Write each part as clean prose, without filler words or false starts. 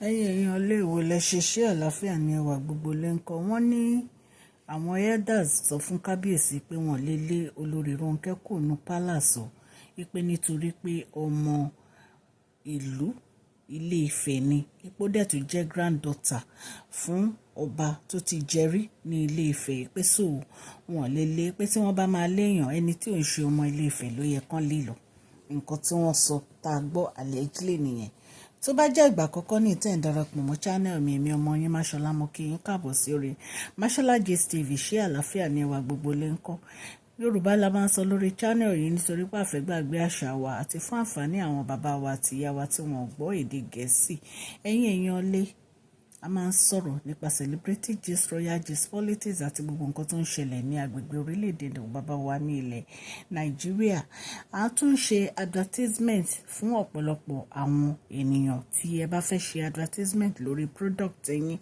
Ẹ̀yin èèyàn ilé ìwò lẹ ṣe ṣé àlàáfíà ní ẹwà gbogbo lè ń kọ́. Wọ́n ní àwọn elders sọ fún kábíyèsí pé wọ́n lè lé olórí Ronke kúrò ní palace o, wípé nítorí pé ọmọ ìlú Ilé Ifẹ̀ ni, ipò dẹ̀ tún jẹ́ granddaughter fún ọba tó ti jẹrí ní Ilé Ifẹ̀, pé so wọ́n lè lé, pé tí wọ́n bá máa léèyàn, ẹni tí ò ń ṣe ọmọ Ilé Ifẹ̀ ló yẹ kán lè lọ. Nǹkan tí wọ́n sọ tá a gbọ́ allegedly nìyẹn. Tó bá jẹ́ ìgbà àkọ́kọ́ ní ìtẹ́ ń darapọ̀ mọ́ channel mi, èmi ọmọ yín Máṣọlá, mo kí yín káàbọ̀ sí orí Máṣọlá Gist TV. Ṣé àlàáfíà ní ẹwà gbogbo lè ń kọ́? Yorùbá la máa ń sọ lórí channel yìí nítorí pé a fẹ́ gbàgbé àṣà wa àti fún àǹfààní àwọn bàbá wa àti ìyá wa tí wọ́n gbọ́ èdè Gẹ̀ẹ́sì. Ẹ̀yin èèyàn lé, a máa ń sọ̀rọ̀ nípa celebrity gist, royal gist, politics àti gbogbo nǹkan tó ń ṣẹlẹ̀ ní agbègbè orílẹ̀-èdè bàbá wa ní ilẹ̀ Nàìjíríà. A tún ń ṣe advertisement fún ọ̀pọ̀lọpọ̀ àwọn ènìyàn. Tí ẹ bá fẹ́ ṣe advertisement lórí product yín,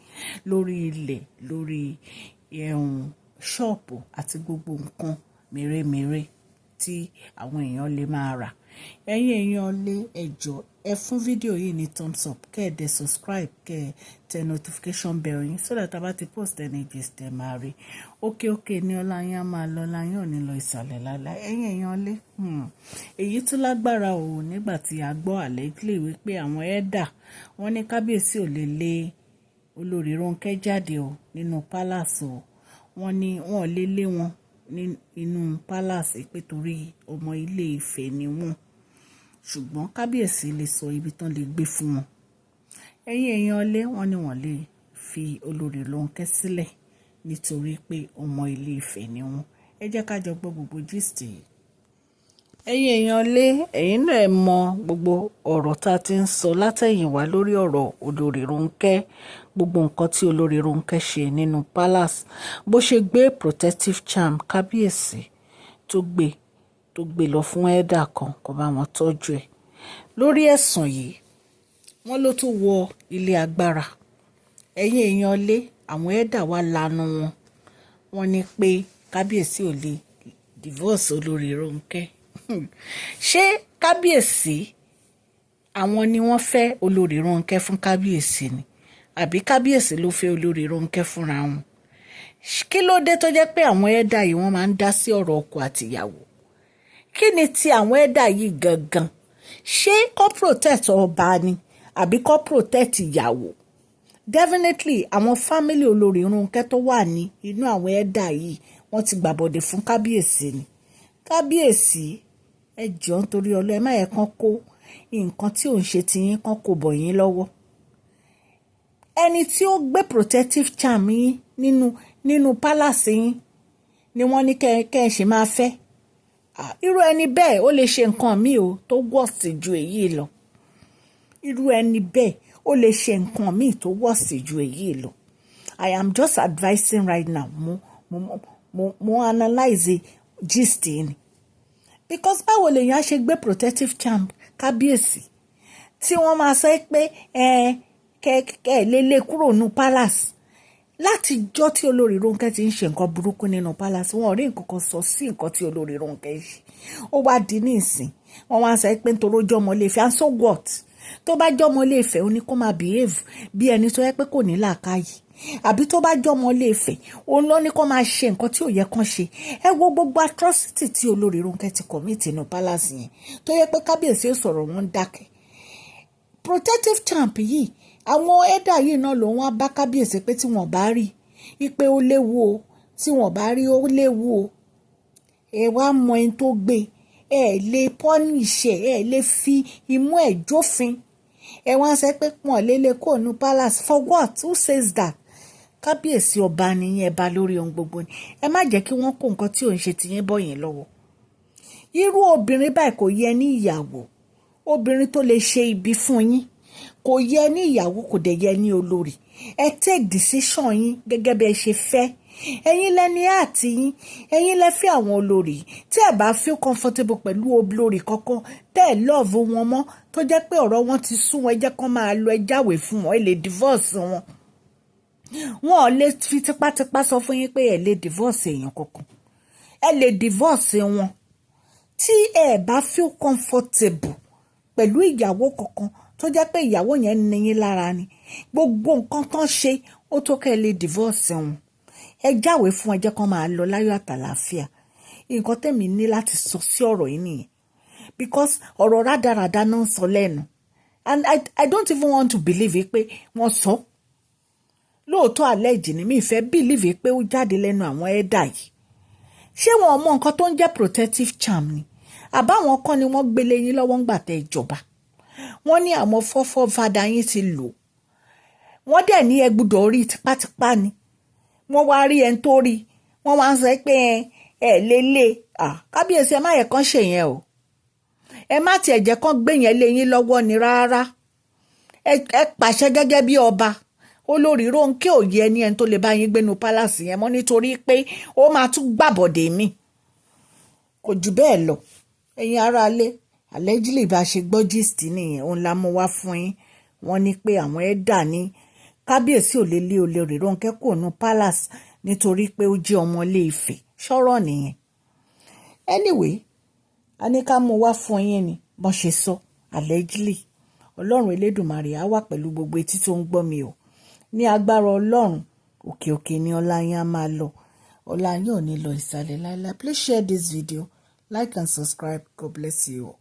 lórí ilẹ̀, lórí ẹ̀hún ṣọ́ọ̀pù àti gbogbo nǹkan mèremère tí àwọn èèyàn lè máa rà. Ẹ̀yin èèyàn lé, ẹ jọ̀ọ́, ẹ fún fídíò yìí ní thumbs up, kẹ́ ẹ dẹ̀ subscribe, kẹ́ ẹ tẹ notification bell yín so that a bá ti post any gist, ẹ máa rí. Òkè òkè ní ọlá yín á máa lọ, ọlá yín ò ní lọ ìsàlẹ̀ láláì. Ẹ̀yin èèyàn lé, èyí tún lágbára o. Nígbà tí a gbọ́ allegedly wípé àwọn elder wọ́n ní kábíyèsí ò lè lé olórí Rónkẹ́ jáde o nínú palace o. Wọ́n ní wọ́n lè lé wọn ní inú palace pé torí ọmọ Ilé Ifẹ̀ ni wọ́n, ṣùgbọ́n kábíyèsí lè sọ ibi tán lè gbé fún wọn. Ẹ̀yin èèyàn lé, wọ́n ní wọ́n lè fi olórí Rónkẹ́ sílẹ̀ nítorí pé ọmọ Ilé Ifẹ̀ ni wọ́n. Ẹ jẹ́ ká jọ gbọ́ gbogbo gist yìí. Ẹ̀yin èèyàn lé, ẹ̀yin náà ẹ mọ gbogbo ọ̀rọ̀ tá a ti ń sọ látẹ̀yìnwá lórí ọ̀rọ̀ olórí Rónkẹ́, gbogbo nǹkan tí olórí Rónkẹ́ ṣe nínú palace, bó ṣe gbé protective charm kábíyèsí tó gbé lọ fún elder kan kó bá wọn tọ́jú ẹ̀. Lórí ẹ̀sùn yìí, wọ́n ló tún wọ ilé agbára. Ẹ̀yin èèyàn lé, àwọn elder wá lanu wọn, wọ́n ní pé kábíyèsí ò lè divorce olórí Rónkẹ́. Ṣé kábíyèsí àwọn ni wọ́n fẹ́ olórí Rónkẹ́ fún kábíyèsí ni, àbí kábíyèsí ló fẹ́ olórí Rónkẹ́ fúnra wọn? Kí ló dé tó jẹ́ pé àwọn elder yìí, wọ́n máa ń dá sí ọ̀rọ̀ ọkọ àtìyàwó? Kí ni ti àwọn elder yìí gangan? Ṣé kó protect ọba ni àbí kó protect ìyàwó? Definitely, àwọn family olórí Rónkẹ́ tó wà ní inú àwọn elder yìí, wọ́n ti gbàbọ̀dẹ̀ fún kábíyèsí ni. Kábíyèsí, ẹ jọ̀ọ́, nítorí ọlọ́, ẹ má yẹ kán kó nǹkan tí ò ń ṣe tiyín kán kó bọ̀ yín lọ́wọ́. Ẹni tí ó gbé protective charm yín nínú palace yín ni wọ́n ní kẹ́ ẹ ṣe máa fẹ́. Irú ẹni bẹ́ẹ̀, ó lè ṣe nǹkan míì o tó worse ju èyí lọ. Irú ẹni bẹ́ẹ̀, ó lè ṣe nǹkan míì tó worse ju èyí lọ. I am just advising right now. Mo analyse gist yìí ni because báwo lèèyàn á ṣe gbé protective charm kábíyèsí tí wọ́n máa sọ pé ẹ kẹ ẹ lélẹ̀ kúrò ní palace? Látijọ́ tí olórí Rónkẹ́ ti ń ṣe nǹkan burúkú nínú palace, wọn ò rí nǹkan kan sọ sí nǹkan tí olórí Rónkẹ́ ṣe. Ó wá di ní ìsìn, wọ́n wá sọ pé nítorí ó jọmọ Ilé Ifẹ̀. And so what? Tó bá jọmọ Ilé Ifẹ̀, ó ní kó máa behave bí ẹni tó yẹ pé kò ní làákàyè, àbí tó bá jọmọ Ilé Ifẹ̀, òun ló ní kó máa ṣe nǹkan tí ò yẹ kán ṣe? Ẹ wo gbogbo atrocity tí olórí Rónkẹ́ ti commit nínú palace yẹn tó yẹ pé kábíyèsí ò sọ̀rọ̀, wọn dákẹ́. Protective charm yìí, àwọn elder yìí náà ló wá bá kábíyèsí pé tí wọ́n bá rí i pé ó léwu o, tí wọ́n bá rí, ó léwu o. Ẹ wá mọ ẹni tó gbé, ẹ lè punish ẹ, ẹ lè fi imú ẹ̀ jófin. Ẹ wá ń sọ pé wọ́n lè lè kó nu palace. For what? Who says that? Kábíyèsí, ọba nìyẹn, ẹ bá lórí ohun gbogbo ni. Ẹ má jẹ́ kí wọ́n kó nǹkan tí ò ń ṣe tiyín bọ̀ yín lọ́wọ́. Irú obìnrin báyìí kò yẹ ní ìyàwó. Obìnrin tó lè ṣe ibi fún yín kò yẹ ní ìyàwó, kò dẹ̀ yẹ ní olórí. Ẹ take decision yín gẹ́gẹ́ bí ẹ ṣe fẹ́. Ẹ̀yin lẹ́ni àti yín, ẹ̀yin lẹ fẹ́ àwọn olórí. Tí ẹ bá feel comfortable pẹ̀lú olórí kankan, tẹ́ ẹ love wọn mọ́, tó jẹ́ pé ọ̀rọ̀ wọn ti sún wọn, ẹ jẹ́ kán máa lọ, ẹ jáwèé fún wọn, ẹ lè divorce wọn. Wọn ò lè fi tipátipá sọ fún yín pé ẹ lè divorce èèyàn kankan. Ẹ lè divorce wọn tí ẹ bá feel comfortable pẹ̀lú ìyàwó kankan tó jẹ́ pé ìyàwó yẹn ní yín lára ni. Gbogbo nǹkan tán ṣe, ó tó kẹ́ ẹ lè divorce wọn. Ẹ jáwèé fún ẹ, jẹ́ kán máa lọ láyọ̀ àtàlàáfíà. Nǹkan tẹ̀mí ní láti sọ sí ọ̀rọ̀ yìí nìyẹn, because ọ̀rọ̀ rádaràda náà ń sọ lẹ́nu, and I don't even want to believe pé wọ́n sọ lóòótọ́. Allege ni, mi fẹ́ believe pé ó jáde lẹ́nu àwọn ẹ̀dà yìí. Ṣé wọn mọ nǹkan tó ń jẹ́ protective charm ni? Àbáwọn kan ni wọ́n gbélé yín lọ́wọ́ ńgbà tẹ́ ìjọba. Wọ́n ní àwọn fọ́fọ́ fada yín ti lò wọ́n, dẹ̀ ní ẹ gbọ́dọ̀ rí tipátipá ni. Wọ́n wá rí ẹni tó rí, wọ́n wá ń sọ pé ẹ lélẹ̀. Kábíyèsí, ẹ má yẹ kán ṣe yẹn o. Ẹ má tiẹ̀ jẹ́ kán gbé yẹn lé yín lọ́wọ́ ni rárá. Ẹ pàṣẹ gẹ́gẹ́ bí ọba. Olórí Rónkẹ́ ò yẹ ní ẹni tó lè bá yín gbénu palace yẹn mọ́, nítorí pé ó máa tún gbàbọ̀dé mi. Kò jù bẹ́ẹ̀ lọ, ẹ̀yin aráalé. Allegedly, bá a ṣe gbọ́ gist nìyẹn, òun la mú wá fún yín. Wọ́n ní pé àwọn ẹ̀dà ní kábíyèsí ò lè lé olórí Rónkẹ́ kúrò ní palace nítorí pé ó jẹ́ ọmọ ilé Ifẹ̀. Ṣọ́rọ̀ nìyẹn. Anyway, a ní ká mú wá fún yín ni bọ́n ṣe sọ allegedly. Ọlọ́run Elédùmarè á wà pẹ̀lú gbogbo etí tó ń gbọ́ mi o. Ní agbára Ọlọ́run, òkè òkè ni ọlá yín á máa lọ. Ọlá yín ò ní lọ ìsàlẹ̀ láéláé. Please share this video, like and subscribe. God bless you all.